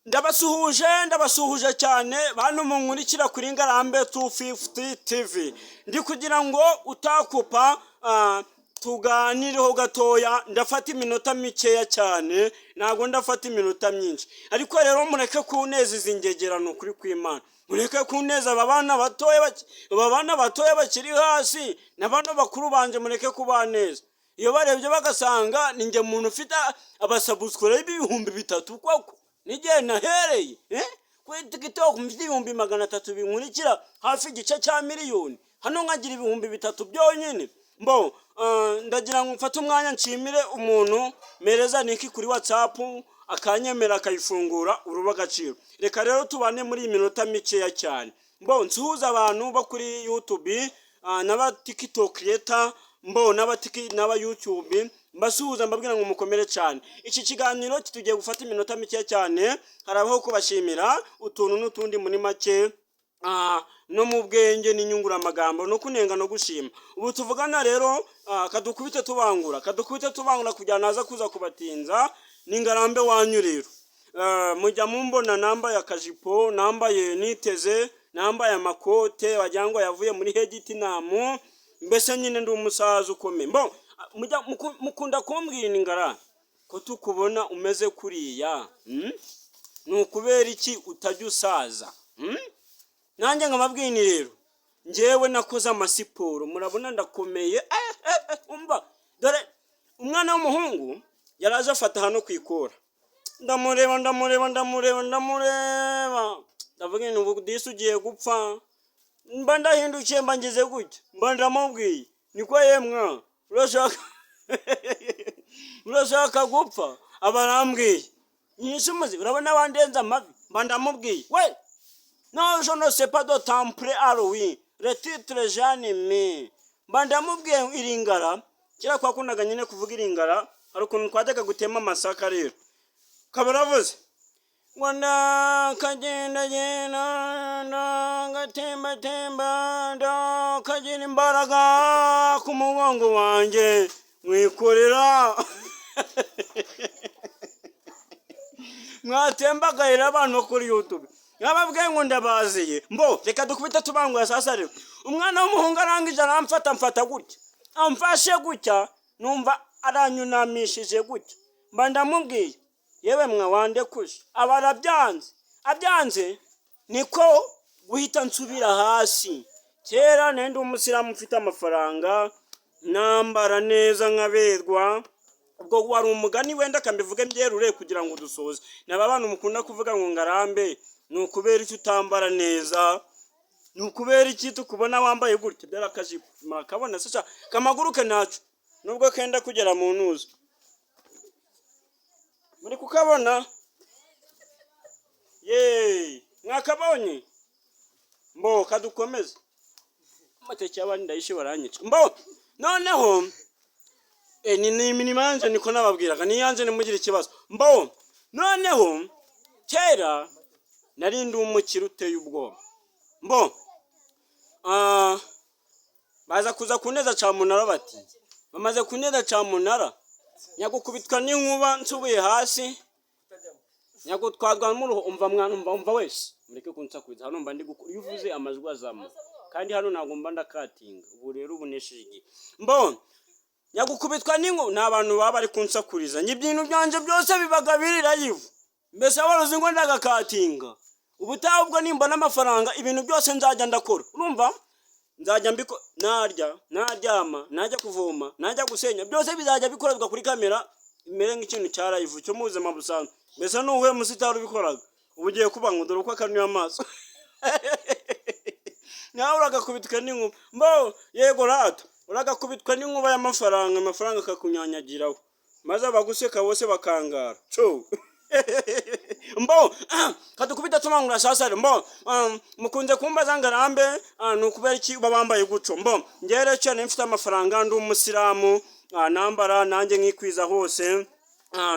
Ndabasuhuje, ndabasuhuje cyane, bantu munkurikira kuri Ngarambe 250 TV. Ndi kugira ngo utakupa tuganireho gatoya. Ndafata iminota mikeya cyane, ntabwo ndafata iminota myinshi. Ariko rero mureke kuneza izi ngegerano kuri kw'Imana, mureke kuneza aba bana batoya, aba bana batoya bakiri hasi na bano bakuru banje, mureke kubaneza. Iyo barebye bagasanga ni njye muntu ufite abasubscribe 3000 koko, n'igihe nahereye kuri TikTok mfite 300,000 binkurikira, hafi igice cya miliyoni, hano nkagira 3000 byonyine. Mbo ndagira ngo mfate umwanya nshimire umuntu mereza niki kuri WhatsApp, akanyemera, akayifungura, uruba agaciro. Reka rero tubane muri iyi minota mikeya cyane. Mbo nsuhuza abantu bo kuri YouTube n'aba TikTok creator, mbo n'abatiki n'aba YouTube, mbasuhuza, mbabwira ngo mukomere cyane. Iki kiganiro tugiye gufata iminota mikeya cyane, harabaho kubashimira utuntu n'utundi muri make, no mu bwenge n'inyunguramagambo no kunenga no gushima. Ubu tuvugana rero, kadukubite tubangura, kadukubite tubangura kugira naza kuza kubatinza. Ni Ngarambe wanyu rero. Mujya mumbona nambaye akajipo, nambaye niteze, nambaye amakote wagira ngo yavuye muri Hegitinamu, mbese nyine ndi umusaza ukomeye. Mbo mujya mukunda kumbwira, ingara ko tukubona umeze kuriya, Ni ukubera iki utajya usaza, Nanjye nkababwira nti rero njyewe nakoze amasiporo, murabona ndakomeye. Umva dore umwana w'umuhungu yaraje afata hano ku ikora, ndamureba, ndamureba, ndamureba, ndamureba, ndavuga nti ubu disi ugiye gupfa. Mba ndahindukiye, mba ngize gutya, mba ndamubwiye niko: "Yemwa, urashaka gupfa?" Aba arambwiye nyinshi umuzi, urabona wandenze amavi. Mba ndamubwiye we: "Non, je ne sais pas de templer à lui le titre j'anime." Mba ndamubwiye iringara. Kera twakundaga nyine kuvuga iringara, hari ukuntu twajyaga gutema amasaka rero, kaba uravuze ngo ndakagendagenda, ndagatembatemba, ndakagira imbaraga ku mugongo wanjye mwikorera. Mwatembagaye abantu bo kuri YouTube, mwababwiye ngo ndabaziye. Mbo reka dukubite tubangura. Sasa rero umwana w'umuhungu arangije aramfata, mfata gutya, amfashe gutya, numva aranyunamishije gutya. Mba ndamubwiye: "Yewe mwa, wandekuje." Aba arabyanze, abyanze niko guhita nsubira hasi. Kera nari ndi umusilamu ufite amafaranga, nambara neza nkaberwa. Ubwo wari umugani, wenda kambivuge mbyerure kugira ngo dusoze. Naba bantu mukunda kuvuga ngo: "Ngarambe, ni ukubera iki utambara neza? Ni ukubera iki tukubona wambaye gutya?" Dore akajipo murakabona se? Kamaguruke ntaco nubwo kenda kugera mu ntuza, muri kukabona? Yeee, mwakabonye? Mbo kadukomeze amateke y'abandi, ndayishe baranyica. Mbo noneho ni imirimo yanje, niko nababwiraga, ni iyanjye, nimugire ikibazo. Mbo noneho kera nari ndi umukire uteye ubwoba. Mbo baza kuza kuneza camunara, bati bamaze kuneza camunara, nyagukubitwa n'inkuba, nsubuye hasi, nyagutwarwa n'uruhu. Umva mwana, umva, umva wese, mureke kunsakuriza hano. Mba ndi gukora, iyo uvuze amajwi azamo, kandi hano ntabwo mba ndakatinga. Ubu rero ubu nesheje igihe. Mbo nyagukubitwa n'inkuba, ni abantu baba bari kunsakuriza, njye ibintu byanje byose bibaga biri live, mbese waruzi ngo ndagakatinga. Ubutaha ubwo nimbona amafaranga, ibintu byose nzajya ndakora, urumva nzajya mbiko, narya, naryama, najya kuvoma, najya gusenya, byose bizajya bikorerwa kuri kamera, imere nk'ikintu cya live cyo mu buzima busanzwe. Mbese ni uwuhe musitari ubikoraga? Ubu ugiye kuba ngo dore uko akanuye amaso, nawe uragakubitwa n'inkuba. Mbo yego rata, uragakubitwa n'inkuba y'amafaranga, amafaranga akakunyanyagiraho, maze abaguseka bose bakangara co. Mbo kadukubita tumangura. Sasa mbo mukunze kumbaza: "Ngarambe, ni ukubera iki uba wambaye guco?" Mbo ngere cyane mfite amafaranga, ndi umusilamu, nambara nanjye nkikwiza hose,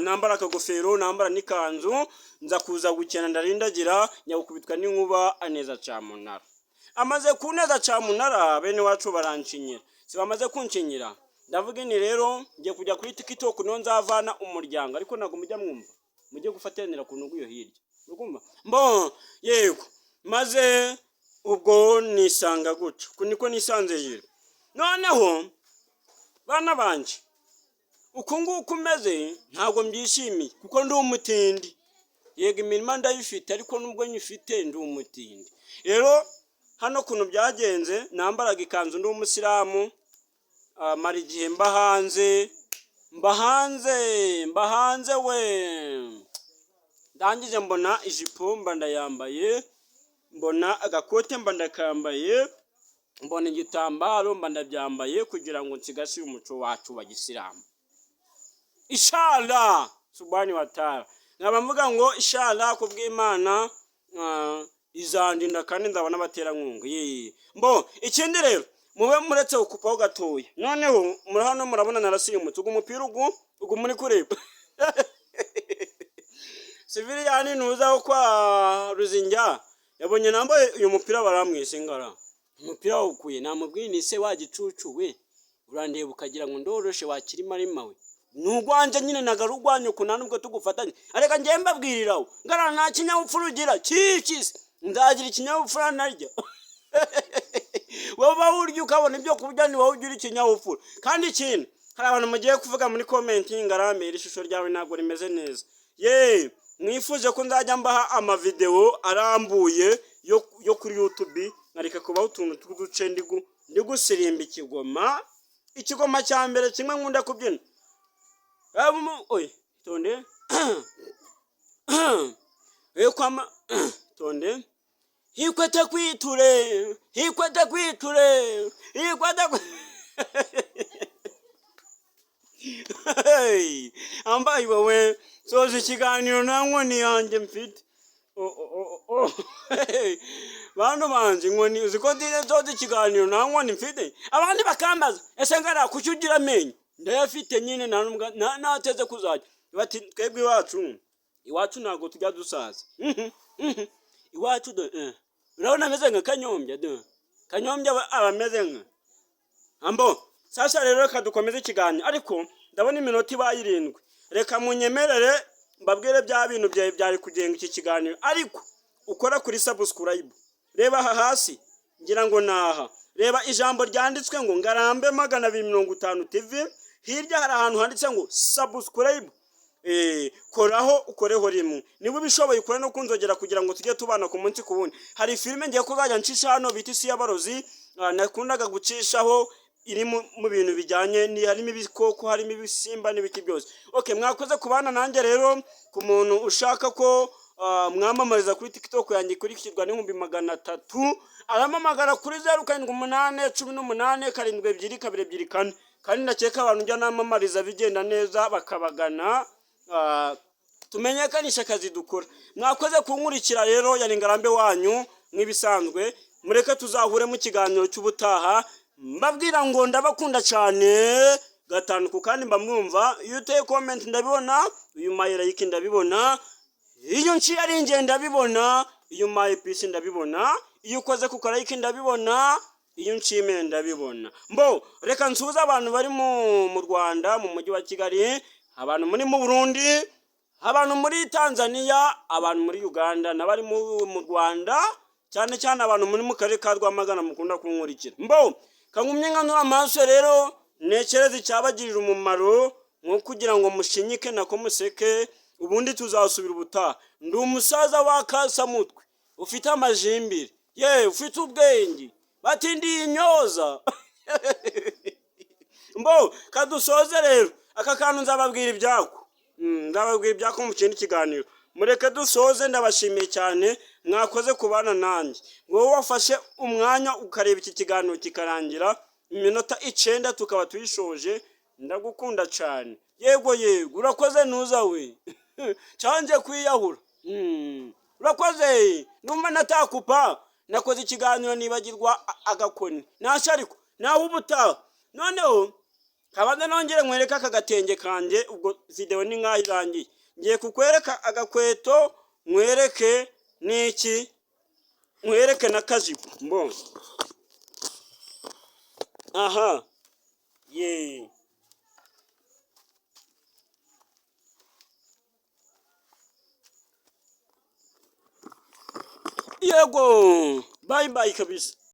nambara akagofero, nambara n'ikanzu. Nza kuza gukena, ndarindagira, nyagukubitwa n'inkuba, aneza camunara. Amaze kuneza camunara, bene wacu baranshinyira. Si bamaze kunshinyira, ndavuga ni rero ngiye kujya kuri TikTok, niho nzavana umuryango. Ariko ntabwo mujya mwumva, mujye gufatanira ku ntugu iyo hirya. Urumva mbo yego, maze ubwo nisanga gutyo, uku niko nisanze rero. Noneho bana banje, uku nguku umeze ntabwo mbyishimiye kuko ndi umutindi. Yego, imirima ndayifite, ariko nubwo nyifite ndi umutindi. Rero hano ukuntu byagenze, nambaraga ikanzu ndi umusilamu, mara igihe mba hanze, mba hanze, mba hanze we. Ndangije mbona ijipo mba ndayambaye, mbona agakote mba ndakambaye, mbona igitambaro mba ndabyambaye kugira ngo nsigasire umuco wacu wa gisilamu. Inshallah subhanahu wa ta'ala, nkaba mvuga ngo inshallah kubw'Imana izandinda kandi nzabona abaterankunga. Yee. Mbo ikindi rero mube muretse gukupaho gatoya. Noneho muri hano murabona narasirimutse, ugu mupira ugu muri kureba Siviliyani ntuzaho kwa Ruzinjya yabonye nambaye uyu mupira, baramwise ngara umupira wawukuye. Namubwiye ni se wa gicucu we, urandeba ukagira ngo ndoroshe wakirimarima we, ni ugwanje nyine nagara urwanyu uku nta nubwo tugufatanye. Areka njye mbabwiriraho ngara nta kinyabupfura ugira kikise, nzagira ikinyabupfura naryo. Wowe urya ukabona ibyo kurya, ni wowe ugira ikinyabupfura. Kandi ikindi, hari abantu mugiye kuvuga muri comment: "Ngarambe, ishusho ryawe ntabwo rimeze neza." Ye, mwifuje ko nzajya mbaha amavideo arambuye yo kuri YouTube, nkareka kubaho utuntu tw'uduce ndi gusirimba ikigoma. Ikigoma cya mbere kimwe nkunda kubyina. Oye, tonde kwama tonde, hikwete kwiture, hikwete kwiture, hikwete. Hey, ambaye wowe soza ikiganiro nta nkoni yanjye mfite. Oh, oh. Hey, bantu banje, inkoni uzi ko ndize nsoza ikiganiro nta nkoni mfite, abandi bakambaza: "Ese ngara kuki ugira amenyo?" Ndayafite nyine, nta nubwo nateze kuzajya bati twebwe iwacu ntabwo tujya dusaza. Iwacu do urabona ameze nka Kanyombya, do Kanyombya aba ameze nka ambo. Sasa rero reka dukomeze ikiganiro, ariko ndabona iminota ibaye 7. Reka munyemerere mbabwire bya bintu byawe byari kugenga iki kiganiro. Ariko ukora kuri subscribe, reba aha hasi, ngira ngo naha, reba ijambo ryanditswe ngo Ngarambe 250 TV. Hirya hari ahantu handitse ngo subscribe. Koraho, ukoreho rimwe niba ubishoboye, ukore no kunzogera kugira ngo tujye tubana ku munsi ku wundi. Hari filime ngiye kuzajya ncisha hano bita Isi y'Abarozi, nakundaga gucishaho, iri mu bintu bijyanye ni harimo ibikoko, harimo ibisimba n'ibiki byose. Okay, mwakoze kubana nanjye. Rero ku muntu ushaka ko mwamamariza kuri TikTok yanjye ikurikirwa n'300,000, arampamagara kuri 0781872224. Kandi ndakeka abantu njya namamariza bigenda neza, bakabagana, tumenyekanisha akazi dukora. Mwakoze kunkurikira rero, yari Ngarambe wanyu nk'ibisanzwe. Mureke tuzahure mu kiganiro cy'ubutaha, mbabwira ngo ndabakunda cyane gatanu ku kandi. Mba mwumva iyo uteye comment ndabibona, iyo umpaye like ndabibona, iyo nciye ari inge ndabibona, iyo umpaye peace ndabibona, iyo ukoze ku like ndabibona, iyo nshimiye ndabibona. Mbo reka nsuhuze abantu bari mu Rwanda, mu mujyi wa Kigali, abantu muri mu Burundi, abantu muri Tanzania, abantu muri Uganda n'abari mu Rwanda, cyane cyane abantu muri mu karere ka Rwamagana mukunda kunkurikira. Mbo kangumye nkanura amaso rero, ntekereze icyabagirira umumaro nko kugira ngo mushinyike nako museke. Ubundi tuzasubira ubutaha. Ndi umusaza w'akasamutwe ufite amajimbiri, ye ufite ubwenge, batindiye intyoza. Mbo kadusoze rero aka kantu, nzababwira ibyako. Nzababwira ibyako mu kindi kiganiro. Mureke dusoze, ndabashimiye cyane, mwakoze kubana nanjye. Wowe wafashe umwanya ukareba iki kiganiro kikarangira, iminota 9 tukaba tuyishoje, ndagukunda cyane. Yego yego, urakoze, ntuza we canje kwiyahura. Urakoze, ndumva natakupa. Nakoze ikiganiro nibagirwa agakoni nasha, ariko nawe ubutaha. Noneho kabanza nongere nkwereke aka gatenge kanjye. Ubwo video ni nkaho irangiye, ngiye kukwereka agakweto, nkwereke n'iki, nkwereke n'akajipo. Mbo aha ye. Yego, bye bye kabisa.